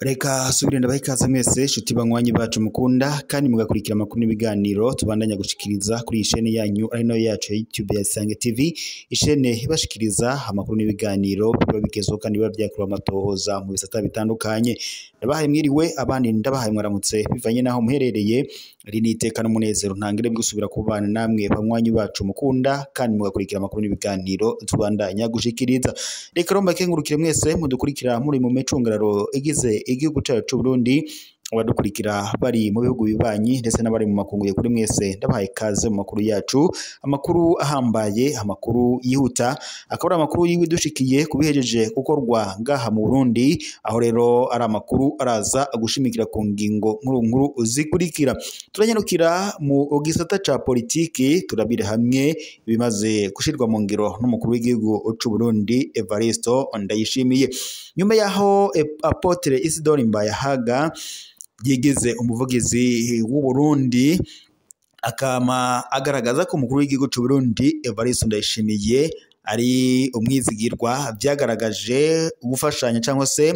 Reka subire ndabaha ikaze mwese shuti banywanyi bacu mukunda kandi mugakurikira amakuru n'ibiganiro tubandanya gushikiriza kuri ishene yanyu ari nayo yacu ya YouTube ya Isange TV, ishene ibashikiriza amakuru n'ibiganiro biba bigezweho kandi biba vyakorewe amatohoza mu bisata bitandukanye. Ndabahaye mwiriwe, abandi ndabahaye mwaramutse bivanye naho muherereye. Iri ni iteka n'umunezero ntangire gusubira kubana namwe banywanyi bacu mukunda kandi mugakurikira amakuru n'ibiganiro tubandanya gushikiriza. Reka rero mbakengurukire mwese mudukurikira muri mu micungararo igize igihugu cyacu c'u Burundi, abadukurikira bari mu bihugu bibanyi ndetse n'abari mu makungu kuri mwese ndabahaye ikaze mu makuru yacu, amakuru ahambaye, amakuru yihuta, akaba ari amakuru yiwidushikiye kubihejeje gukorwa ngaha mu Burundi, aho rero ari amakuru araza gushimikira ku ngingo nkuru nkuru zikurikira. Turanyarukira mu gisata ca politiki, turabire hamwe ibimaze gushirwa mu ngiro n'umukuru w'igihugu c'u Burundi Evaristo Ndayishimiye. Nyuma yaho Apotre Isidore Mbayahaga yigize umuvugizi w'u Burundi, akama agaragaza ko umukuru w'igihugu c'u Burundi Evaristo Ndayishimiye ari umwizigirwa, vyagaragaje gufashanya cyangwa se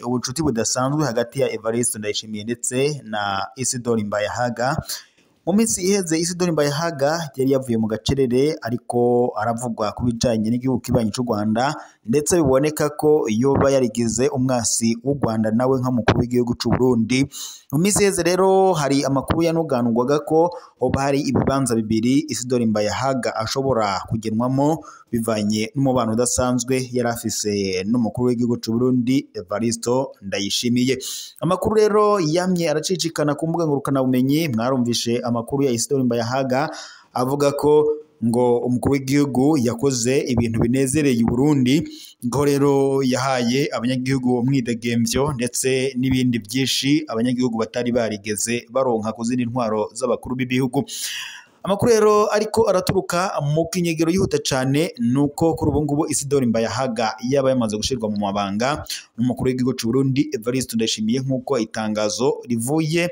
ubucuti budasanzwe hagati ya Evaristo Ndayishimiye ndetse na Isidore Mbayahaga. Mu minsi iheze Isidore Mbayahaga yari yavuye mu gacerere, ariko aravugwa ku bijanye n'igihugu kibanyi c'u Rwanda, ndetse biboneka ko yoba yarigize umwasi w'u Rwanda nawe nka mukuru w'igihugu c'u Burundi. Mu minsi iheze rero hari amakuru yanuganurwaga ko hoba hari ibibanza bibiri Isidore Mbayahaga ashobora kugenwamo bivanye n'umubano udasanzwe yari afise n'umukuru w'igihugu c'u Burundi Evaristo Ndayishimiye. Amakuru rero yamye aracicikana ku mbuga ngurukanabumenyi, mwarumvishe amakuru ya Isidore Mbayahaga avuga ko ngo umukuru w'igihugu yakoze ibintu binezereye u Burundi, ngo rero yahaye abanyagihugu umwidegemvyo ndetse n'ibindi byinshi abanyagihugu batari barigeze baronka ku zindi ntwaro z'abakuru b'ibihugu. Amakuru rero ariko araturuka mu kinyegero yihuta cane nuko kuri ubu ngubu Isidore Mbayahaga yaba yamaze gushirwa mu mabanga n'umukuru w'igihugu c'u Burundi Evaristo Ndayishimiye, nk'uko itangazo rivuye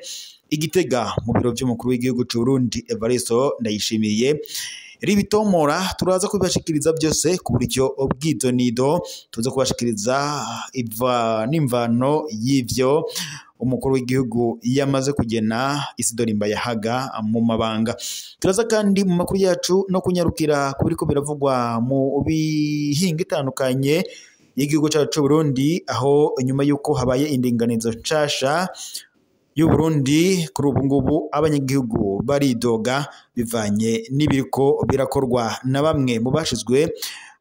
Igitega mu biro vy'umukuru w'igihugu c'u Burundi Evaristo Ndayishimiye ribitomora. Turaza kubibashikiriza byose ku buryo bw'idonido, tuza kubashikiriza iva n'imvano y'ivyo umukuru w'igihugu yamaze kugena Isidore Mbayahaga mu mabanga. Turaza kandi mu makuru yacu no kunyarukira kubiriko biravugwa mu bihinga itandukanye y'igihugu cyacu c'u Burundi, aho nyuma yuko habaye indinganizo nshasha y'u Burundi kuri ubu ngubu abanyagihugu baridoga bivanye n'ibiriko birakorwa na bamwe mu bashizwe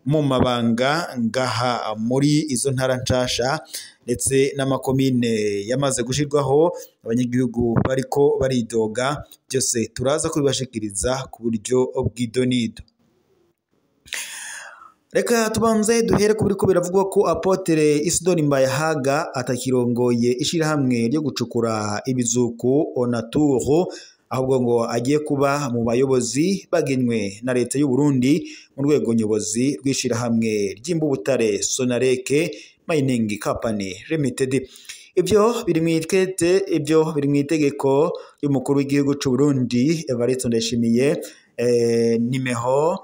mu mabanga ngaha muri izo ntara nshasha ndetse n'amakomine yamaze gushirwaho. Abanyagihugu bariko baridoga, byose turaza kubibashikiriza ku buryo bw'idonido. Reka tubanze duhere ku biriko biravugwa ko Apotre Isidore Mbayahaga atakirongoye ishirahamwe ryo gucukura ibizuku Onaturu, ahubwo ngo agiye kuba mu bayobozi bagenywe na leta y'u Burundi mu rwego nyobozi rw'ishirahamwe ry'imbubutare Sonareke Mining Company Limited. Ibyo biri mw'itete, ibyo biri mw'itegeko ry'umukuru w'igihugu c'u Burundi Evaristo Ndayishimiye nimero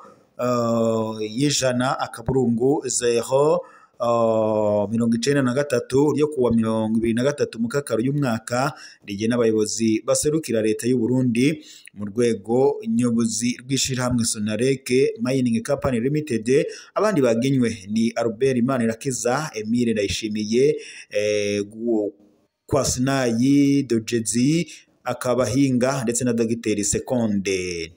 y'ijana akaburungu 0 93 ryo kuwa 23 mukakaro y'umwaka, rigena abayobozi baserukira leta y'u Burundi mu rwego nyobozi rw'ishirahamwe Sonareke Mining Company Limited. Abandi bagenywe ni Albert Manirakiza, Emile Ndayishimiye, Kwasinayi Dojezi Akabahinga ndetse na Dogiteri Sekonde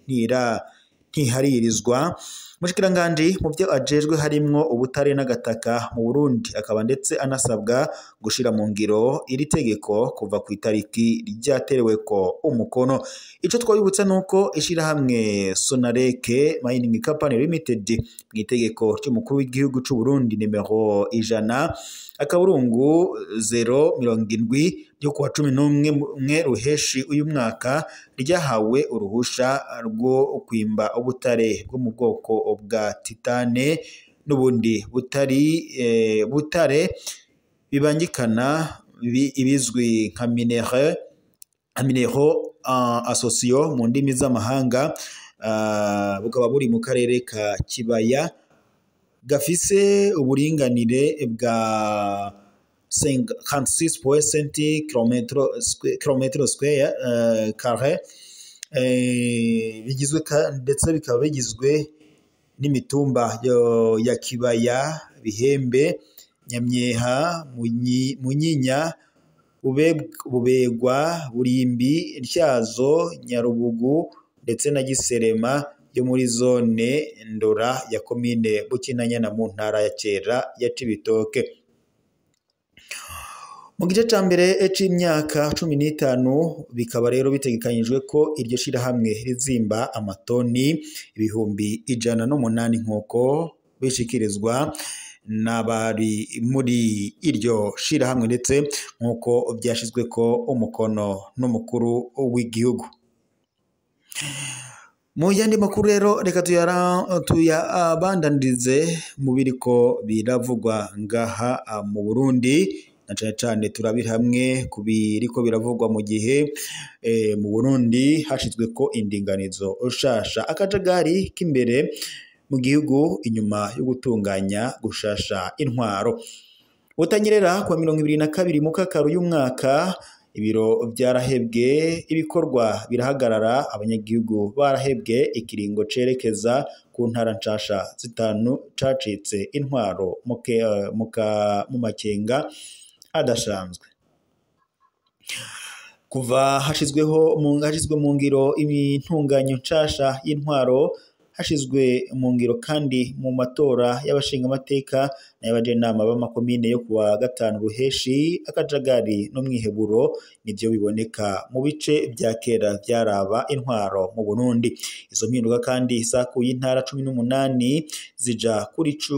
Ntiharirizwa. Mushikiranganje mu byo ajejwe harimwo ubutare n'agataka mu Burundi, akaba ndetse anasabwa gushira mu ngiro iri tegeko kuva ku itariki ryatereweko umukono. Ico twabibutsa nuko ishirahamwe Sonareke Mining Company Limited mu itegeko ry'umukuru w'igihugu c'u Burundi nimero 100 akaburungu 070 ryo kuwa 11 ruheshi uyu mwaka ryahawe uruhusha rwo kwimba ubutare bwo mu bwoko bwa titane n'ubundi butari butare bibangikana ibizwi nka minero associyo mu ndimi z'amahanga. bukaba buri mu karere ka Kibaya, gafise uburinganire bwa 56.5 km square carré, bigizwe ndetse bikaba bigizwe n'imitumba ya Kibaya, Bihembe, Nyamyeha, Munyinya, Bubegwa, Burimbi, Ntyazo, Nyarubugu ndetse na Giserema yo muri zone Ndora ya komine Bukinanyana mu ntara ya kera ya Cibitoke. Mu gice ca mbere c'imyaka 15 bikaba rero bitegekanyijwe ko iryo shirahamwe rizimba amatoni 108,000 nk'uko bishikirizwa n'abari muri iryo shirahamwe ndetse nk'uko vyashizweko umukono n'umukuru w'igihugu. Mu yandi makuru rero reka tuyabandanirize mu biriko biravugwa ngaha mu Burundi, na cane cane turabira hamwe ku biriko biravugwa mu gihe mu Burundi hashizweko indinganizo nshasha, akajagari k'imbere mu gihugu inyuma yo gutunganya gushasha intwaro. Butanyerera kuwa 22 Mukakaru y'umwaka, ibiro vyarahebwe, ibikorwa birahagarara, abanyagihugu barahebwe, ikiringo cerekeza ku ntara nshasha zitanu cacitse intwaro mu makenga adasanzwe. Kuva hashizwe mu ngiro intunganyo nshasha y'intwaro, hashizwe mu ngiro kandi mu matora y'abashingamateka n'abajenama b'amakomine yo kuwa 5 Ruheshi, akajagari n'umwiheburo nivyo biboneka mu bice vya kera vyaraba intwaro mu Burundi. Izo mpinduka kandi zakuye intara 18 zija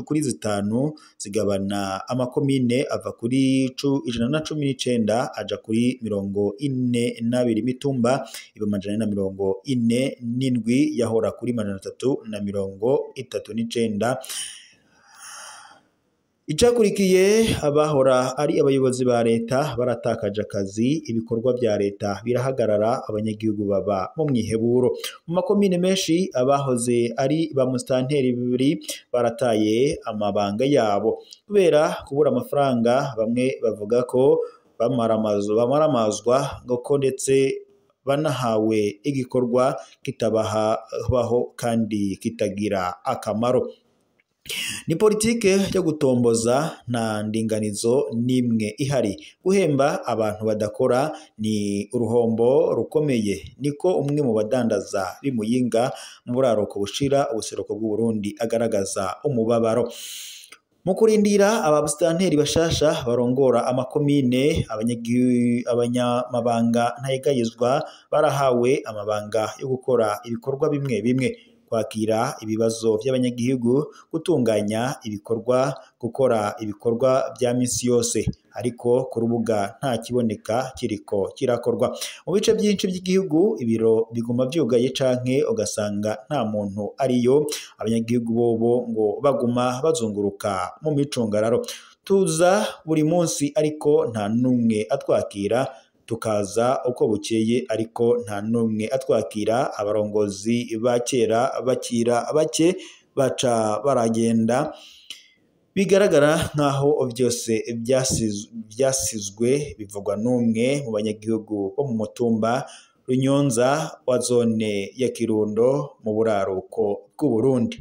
kuri zitanu, zigabana amakomine ava kuri 119 aja kuri 42, imitumba iba 447 yahora kuri 339. Icakurikiye, abahora ari abayobozi ba leta baratakaje akazi, ibikorwa vya leta birahagarara, abanyagihugu baba mu mwiheburo. Mu makomine menshi abahoze ari ba musitanteri bibiri barataye amabanga yabo kubera kubura amafaranga. Bamwe bavuga ko bamaramazwa ngo ko ndetse banahawe igikorwa kitabaho kandi kitagira akamaro. Ni politike yo gutomboza, nta ndinganizo n'imwe ihari. Guhemba abantu badakora ni uruhombo rukomeye, niko umwe mu badandaza b'Imuyinga mu buraruko bushira ubuseruko bw'Uburundi agaragaza umubabaro. Mu kurindira ababusitanteri bashasha barongora amakomine, abanyamabanga ntayegayezwa barahawe amabanga yo gukora ibikorwa bimwe bimwe, kwakira ibibazo by'abanyagihugu, gutunganya ibikorwa, gukora ibikorwa vya misi yose, ariko ku rubuga nta kiboneka kiriko kirakorwa. Mu bice byinshi by'igihugu ibiro biguma vyugaye canke ugasanga nta muntu ariyo, abanyagihugu bobo ngo baguma bazunguruka mu micungararo. Tuza buri munsi ariko nta numwe atwakira, tukaza uko bukeye ariko nta numwe atwakira. Abarongozi ba kera bakira bake baca baragenda, bigaragara nkaho byose byasizwe, bivugwa n'umwe mu banyagihugu bo mu mutumba Runyonza wa zone ya Kirundo mu buraruko bw'Uburundi.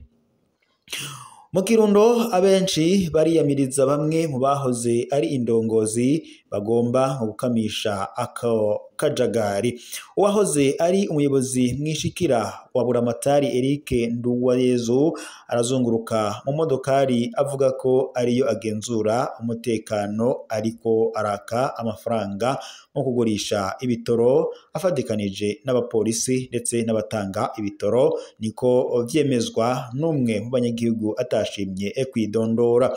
Mu Kirundo abenshi bariyamiriza bamwe mu bahoze ari indongozi bagomba gukamisha ako kajagari. Uwahoze ari umuyobozi mwishikira wa Buramatari Eric Nduwayezu arazunguruka mu modokari avuga ko ariyo agenzura umutekano, ariko araka amafaranga mu kugurisha ibitoro afatikanije n'abapolisi ndetse n'abatanga ibitoro, niko vyemezwa n'umwe mu banyagihugu atashimye kwidondora.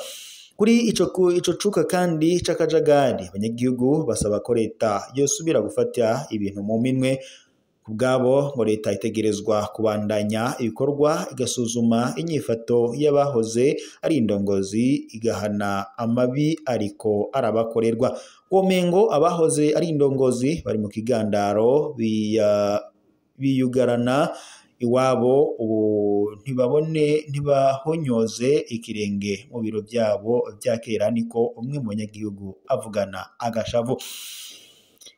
Kuri ico cuka kandi c'akajagari, abanyagihugu basaba ko leta yosubira gufata ibintu mu minwe. Kubwabo ngo leta itegerezwa kubandanya ibikorwa, igasuzuma inyifato y'abahoze ari indongozi, igahana amabi ariko arabakorerwa. Womengo abahoze ari indongozi bari mu kigandaro biyugarana Iwabo ubu ntibabone, ntibahonyoze ikirenge mu biro vyabo vya kera, niko umwe mu banyagihugu avugana agashavu.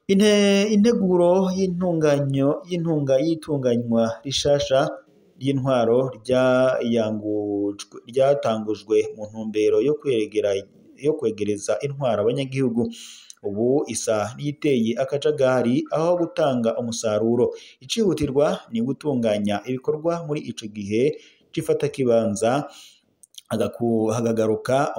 Integuro y'intunganyo y'intunga y'itunganywa rishasha ry'intwaro ryatangujwe mu ntumbero yo kwegereza intwaro abanyagihugu, ubu isa n'iyiteye akajagari aho gutanga umusaruro. Icihutirwa ni gutunganya ibikorwa muri ico gihe c'ifatakibanza, hagagaruka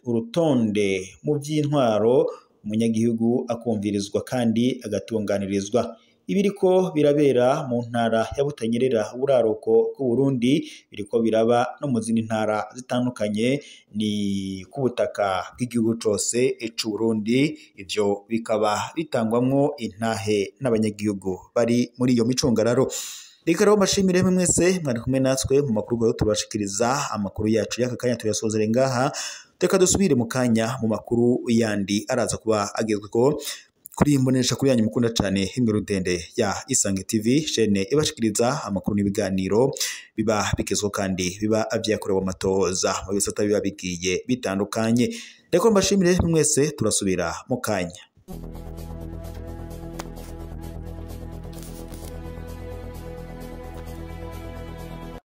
urutonde mu vy'intwaro, umunyagihugu akumvirizwa kandi agatunganirizwa. Ibiriko birabera mu ntara ya Butanyerera, uburaruko bw'Uburundi, biriko biraba no mu zindi ntara zitandukanye, ni ku butaka bw'igihugu cose c'Uburundi. Ivyo bikaba bitangwamwo intahe n'abanyagihugu bari muri iyo micungararo. Reka rero mbashimire mwese mwari kumwe natwe mu makuru tubashikiriza. Amakuru yacu y'aka kanya tuyasozere ngaha, reka dusubire mu kanya mu makuru yandi araza kuba agezweho kuri imbonesha kuri yanyu mukunda cane imwe ya Isange TV, shene ibashikiriza amakuru n'ibiganiro biba bigezweho kandi biba vyakorewe amatohoza mu bisata biba bigiye bitandukanye. Reka mbashimire mwese, turasubira mu kanya.